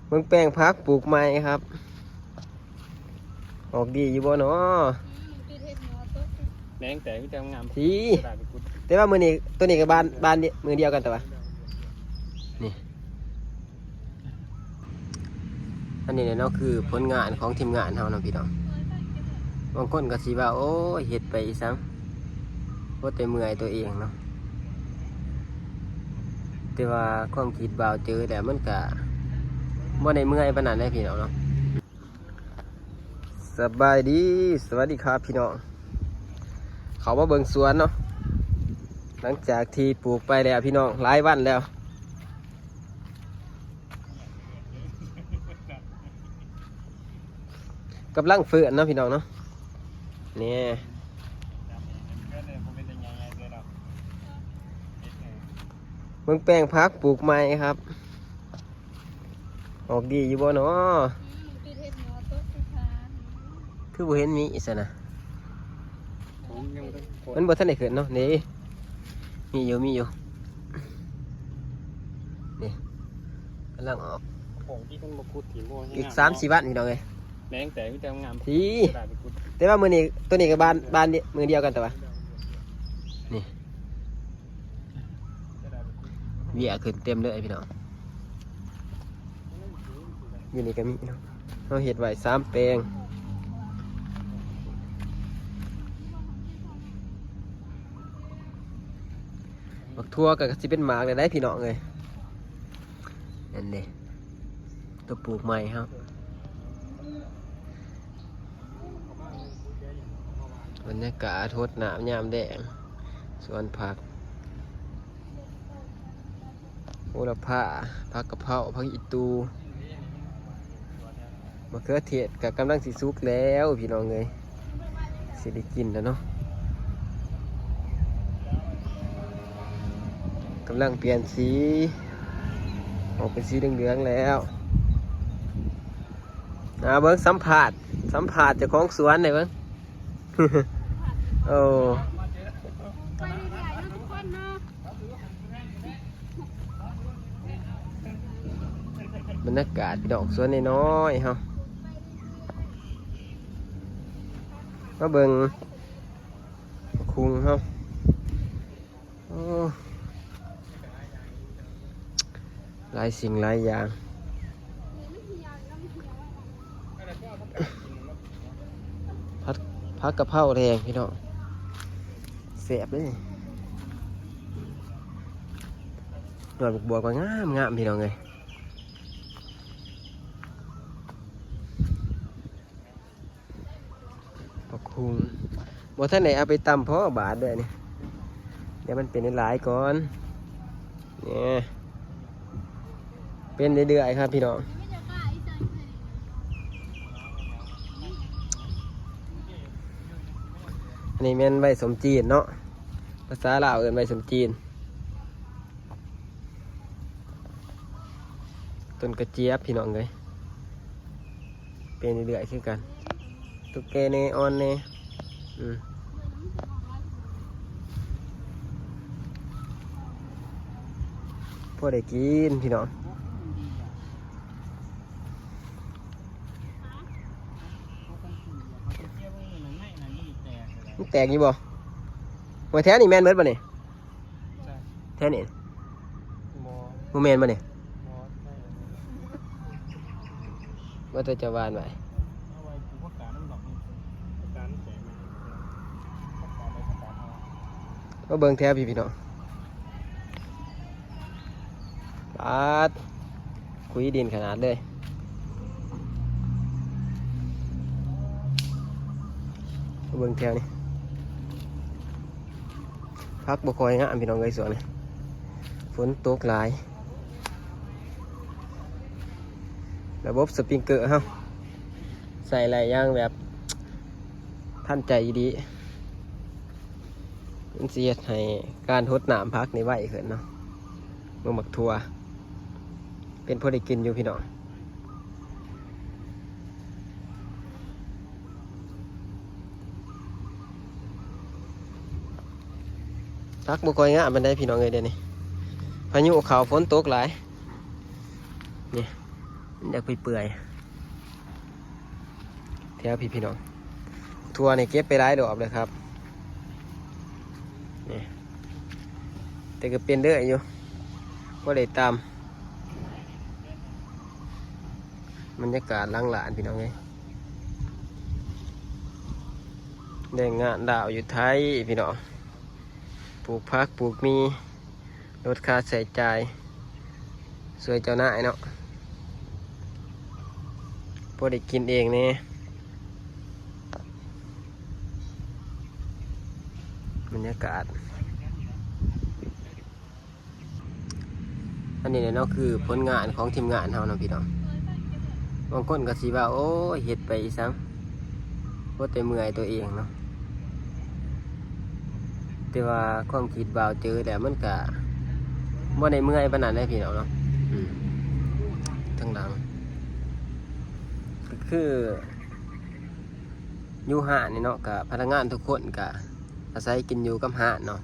ເບິ່ງແປງຜັກປູກໃໝ່ຄັບ ອອກດີຢູ່ບໍ່ນໍ? ແມງແຕກມີແຕ່ງາມ ພີ້ ແຕ່ວ່າມື້ນີ້ ໂຕນີ້ກໍບານ ບານມື້ດຽວກັນ ແຕ່ວ່າ ນີ້ ອັນນີ້ແຫຼະເນາະ ຄືຜົນງານຂອງທີມງານເຮົາເນາະພີ່ນ້ອງ. ບາງຄົນກໍຊິວ່າ ໂອ້ຍ ເຮັດໄປອີ່ສັງ ບໍ່ແຕ່ເມື່ອຍຕົວເອງເນາະ. ແຕ່ວ່າຄວາມຄິດບ່າວເຈີແລ້ວ ມັນກະບໍ່ໄດ້ເມື່ອຍປານນັ້ນເດ້ພີ່ນ້ອງເນາະ. ສະບາຍດີ ສະຫວັດດີຄັບພີ່ນ້ອງ ເຂົ້າມາເບິ່ງສວນເນາະ ຫຼັງຈາກທີ່ປູກໄປແລ້ວພີ່ນ້ອງ ຫຼາຍວັນແລ້ວ. ກຳລັງເຝື່ອນເນາະພີ່ນ້ອງເນາະ ນີ້ ເບິ່ງແປງຜັກປູກໃໝ່ຄັບ ອອກດີຢູ່ບໍ່ນໍ? ຄືບໍ່ເຫັນມີຊັ້ນນະ ມັນບໍ່ທັນໄດ້ຂຶ້ນເນາະ ນີ້ ມີຢູ່ ມີຢູ່ ນີ້ ກຳລັງອອກ ຂອງທີ່ເພິ່ນບໍ່ຂຸດຖິ້ມບໍ່ໃຫ້ ອີກສາມສີ່ວັນພີ່ນ້ອງເອີຍ ແມງແຕກມີແຕ່ງາມ ພີ້ ແຕ່ວ່າມື້ນີ້ ໂຕນີ້ກໍບານ ບານມື້ດຽວກັນ ແຕ່ວ່າ ນີ້ ເບ້ຍຂຶ້ນເຕັມເລີຍພີ່ນ້ອງ. ຢູ່ນີ້ກໍມີເນາະ ເຮົາເຮັດໄວ້ສາມແປງ ໝາກຖົ່ວກໍຊິເປັນໝາກແລ້ວໄດ໋ພີ່ນ້ອງເອີຍ ນັ້ນເດ້ ຕົວປູກໃໝ່ເຮົາ. ບັນຍາກາດຫົດນ້ຳຍາມແລ້ງ ສວນຜັກ ໂຫລະພາ ຜັກກະເພົາ ຜັກອີ່ຕູ່ ມະເຂືອເທດກໍກຳລັງຊິສຸກແລ້ວພີ່ນ້ອງເອີຍ ຊິໄດ້ກິນແລ້ວເນາະ. ກຳລັງປ່ຽນສີ ອອກເປັນສີເຫຼືອງໆແລ້ວ. ອ່າ ເບິ່ງສຳພາດ ສຳພາດເຈົ້າຂອງສວນໃຫ້ເບິ່ງ ໂອ້ ໄປເລື້ອຍໆເນາະທຸກຄົນເນາະ. ບັນຍາກາດດອກສວນນ້ອຍໆເຮົາ ມາເບິ່ງຄຸງເຮົາ. ໂອ້ ຫຼາຍສິ່ງຫຼາຍຢ່າງ ຜັກ ຜັກກະເພົາແດງພີ່ນ້ອງ ແຊບເດ້. ຍອດບັກບວບກໍງາມໆ ພີ່ນ້ອງເອີຍ. ບັກຫຸ່ງ ບໍ່ທັນໄດ້ເອົາໄປຕຳພໍບາດເດີ້ນີ້ ດຽວມັນເປັນຫຼາຍກ່ອນ ນີ້ ເປັນເລື້ອຍໆ ຄັບພີ່ນ້ອງ. ອັນນີ້ແມ່ນໃບສົ້ມຈີນເນາະ ພາສາລາວເອີ້ນໃບສົ້ມຈີນ. ຕົ້ນກະຈຽບພີ່ນ້ອງເອີຍ ເປັນເລື້ອຍໆຄືກັນ ຕຸກແກແດ່ ອ່ອນແດ່ ອືມ ພໍໄດ້ກິນພີ່ນ້ອງ. ມັນແຕກຢູ່ບໍ່? ໂອ້ຍ ແຖວນີ້ແມ່ນເບິດບໍ່ນີ້? ແຖວນີ້ ບໍ່ ບໍ່ແມ່ນບໍ່ນີ້? ບໍ່ ວ່າແຕ່ເຈົ້າຫວ່ານໄວ້ ເອົາໄວ້ປູກຜັກກາດນຳດອກ ຜັກກາດມັນແຕກ ມາເບິ່ງແຖວພີ້ພີ່ນ້ອງ ປາດ ຂຸຍດິນຂະໜາດເລີຍ ມາເບິ່ງແຖວນີ້. ຜັກບໍ່ຄ່ອຍງາມພີ່ນ້ອງເອີຍ ຊ່ວງນີ້ຝົນຕົກຫຼາຍ ລະບົບສະປຣິງເກີເຮົາໃຊ້ໄດ້ຢ່າງແບບທັນໃຈອີ່ຫຼີ ມັນຊິເຮັດໃຫ້ການຫົດນ້ຳຜັກນີ້ໄວຂຶ້ນເນາະ. ເບິ່ງໝາກຖົ່ວ ເປັນພໍໄດ້ກິນຢູ່ພີ່ນ້ອງ. ຜັກບໍ່ຄ່ອຍງາມປານໃດພີ່ນ້ອງເອີຍ ດຽວນີ້ພາຍຸເຂົ້າ ຝົນຕົກຫຼາຍ ນີ້ ມັນຢາກເປື່ອຍໆ ແຖວພີ້ພີ່ນ້ອງ. ຖົ່ວນີ້ເກັບໄປຫຼາຍດອກເລີຍຄັບ ນີ້ ແຕ່ກໍເປັນເລື້ອຍຢູ່ ບໍ່ໄດ້ຕຳ. ບັນຍາກາດຫຼັງຫຼານພີ່ນ້ອງເອີຍ ແຮງງານລາວຢູ່ໄທພີ່ນ້ອງ ປູກຜັກປູກໝີ່ ລົດຄ່າໃຊ້ຈ່າຍ ຊ່ວຍເຈົ້ານາຍເນາະ ພໍໄດ້ກິນເອງແດ່. ບັນຍາກາດ ອັນນີ້ແຫຼະເນາະ ຄືຜົນງານຂອງທີມງານເຮົາເນາະພີ່ນ້ອງ. ບາງຄົນກໍຊິວ່າ ໂອ້ຍ ເຮັດໄປອີ່ສັງ ບໍ່ແຕ່ເມື່ອຍຕົວເອງເນາະ. ແຕ່ວ່າຄວາມຄິດບ່າວເຈີແລ້ວ ມັນກະບໍ່ໄດ້ເມື່ອຍປານນັ້ນເດ້ພີ່ນ້ອງເນາະ. ອືມ ທາງຫຼັງ ກໍຄືຢູ່ຮ້ານນີ້ເນາະ ກະພະນັກງານທຸກຄົນກະອາໄສກິນຢູ່ກັບຮ້ານເນາະ.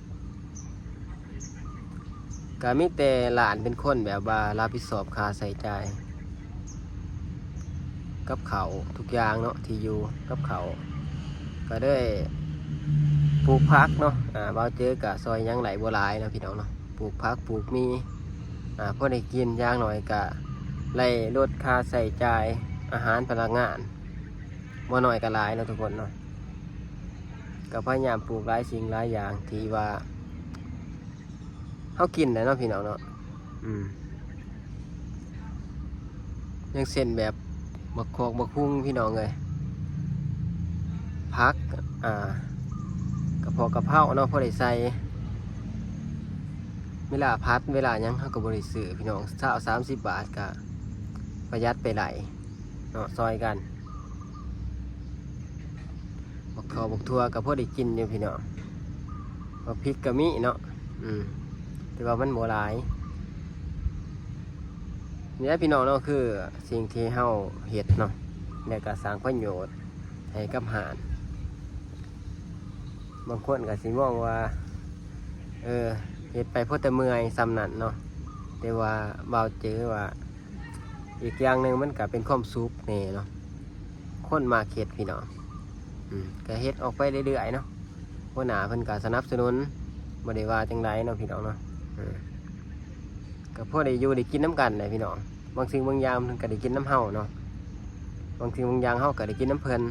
ກະມີແຕ່ຫຼານເປັນຄົນແບບວ່າຮັບຜິດຊອບຄ່າໃຊ້ຈ່າຍ ກັບເຂົ້າທຸກຢ່າງເນາະ ທີ່ຢູ່ກັບເຂົ້າ ກໍເລີຍປູກຜັກເນາະ. ອາ ບ່າວເຈີກະຊ່ອຍຫຍັງໄດ້ບໍ່ຫຼາຍເນາະພີ່ນ້ອງເນາະ ປູກຜັກປູກໝີ່ ອາ ພໍໄດ້ກິນ ຢ່າງໜ້ອຍກະໄດ້ລົດຄ່າໃຊ້ຈ່າຍອາຫານພະນັກງານ ບໍ່ໜ້ອຍກໍຫຼາຍເນາະທຸກຄົນເນາະ. ກໍພະຍາຍາມປູກຫຼາຍສິ່ງຫຼາຍຢ່າງທີ່ວ່າ ເຮົາກິນໄດ້ເນາະພີ່ນ້ອງເນາະ. ອືມ ຢ່າງເຊັ່ນແບບບັກຄອກບັກຫຸ່ງພີ່ນ້ອງເອີຍ ຜັກ ອ່າ ກະເພາະກະເພົາເນາະ ພໍໄດ້ໃສ່ ເວລາຜັດເວລາຫຍັງເຮົາກໍບໍ່ໄດ້ຊື້ພີ່ນ້ອງ ຊາວ ສາມສິບບາດ ກະປະຢັດໄປໄດ້ເນາະ ຊ່ອຍກັນ. ບັກເຂົ້າບັກຖົ່ວກໍພໍໄດ້ກິນຢູ່ພີ່ນ້ອງ ບັກພິກກໍມີເນາະ. ອືມ ແຕ່ວ່າມັນບໍ່ຫຼາຍ ນີ້ແຫຼະພີ່ນ້ອງເນາະ ຄືສິ່ງທີ່ເຮົາເຮັດເນາະ ແລ້ວກໍສ້າງປະໂຫຍດໃຫ້ກັບຮ້ານ. ບາງຄົນກໍຊິມອງວ່າ ເອີ ເຮັດໄປພໍແຕ່ເມື່ອຍສ່ຳນັ້ນເນາະ ແຕ່ວ່າບ່າວເຈີວ່າ ອີກຢ່າງໜຶ່ງມັນກະເປັນຄວາມສຸກແດ່ເນາະ ຄົນມັກເຮັດພີ່ນ້ອງ. ອືມ ກະເຮັດອອກໄປເລື້ອຍໆເນາະ ຫົວໜ້າເພິ່ນກະສະໜັບສະໜູນ ບໍ່ໄດ້ວ່າຈັ່ງໃດເນາະພີ່ນ້ອງເນາະ. ເອີ ກະພໍໄດ້ຢູ່ໄດ້ກິນນຳກັນແຫຼະພີ່ນ້ອງ ບາງສິ່ງບາງຢ່າງເພິ່ນກະໄດ້ກິນນຳເຮົາເນາະ ບາງສິ່ງບາງຢ່າງເຮົາກະໄດ້ກິນນຳເພິ່ນ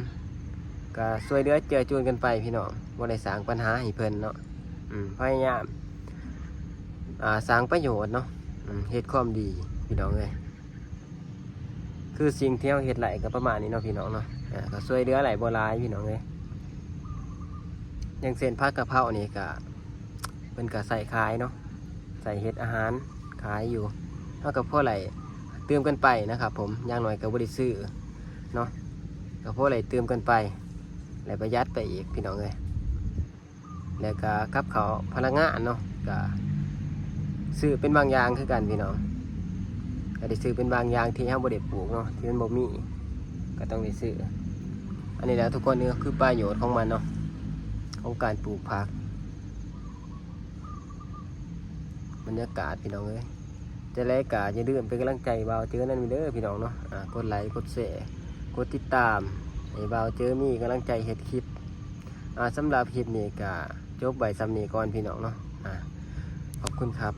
ກະຊ່ວຍເຫຼືອເຈືອຈູນກັນໄປພີ່ນ້ອງ ບໍ່ໄດ້ສ້າງບັນຫາໃຫ້ເພິ່ນເນາະ. ອືມ ພະຍາຍາມ ອ່າ ສ້າງປະໂຫຍດເນາະ ອືມ ເຮັດຄວາມດີພີ່ນ້ອງເອີຍ. ຄືສິ່ງທີ່ເຮົາເຮັດໄດ້ກໍປະມານນີ້ເນາະພີ່ນ້ອງເນາະ ກໍຊ່ວຍເຫຼືອໄດ້ບໍ່ຫຼາຍພີ່ນ້ອງເອີຍ. ຢ່າງເຊັ່ນຜັກກະເພົານີ້ກະເພິ່ນກະໃສ່ຂາຍເນາະ ໃສ່ເຮັດອາຫານຂາຍຢູ່ ເຮົາກໍພໍໄດ້ຕື່ມກັນໄປນະຄັບຜົມ ຢ່າງໜ້ອຍກໍບໍ່ໄດ້ຊື້ເນາະ ກໍພໍໄດ້ຕື່ມກັນໄປ ແລະປະຢັດໄປອີກພີ່ນ້ອງເອີຍ. ແລ້ວກະກັບເຂົ້າພະນັກງານເນາະ ກະຊື້ເປັນບາງຢ່າງຄືກັນພີ່ນ້ອງ ກະໄດ້ຊື້ເປັນບາງຢ່າງທີ່ເຮົາບໍ່ໄດ້ປູກເນາະ ທີ່ມັນບໍ່ມີ ກະຕ້ອງໄດ້ຊື້. ອັນນີ້ແຫຼະທຸກຄົນ ຄືປະໂຫຍດຂອງມັນເນາະ ຂອງການປູກຜັກ. ບັນຍາກາດພີ່ນ້ອງເອີຍ ຈັ່ງໃດກະຢ່າລືມເປັນກຳລັງໃຈບ່າວເຈີນຳເດີພີ່ນ້ອງເນາະ ອາ ກົດໄລກົດແຊ ກົດຕິດຕາມ ໃຫ້ບ່າວເຈີມີກຳລັງໃຈເຮັດຄລິບ. ອາ ສຳລັບຄລິບນີ້ກະຈົບໄວ້ສ່ຳນີ້ກ່ອນພີ່ນ້ອງເນາະ ອາ ຂອບຄຸນຄັບ.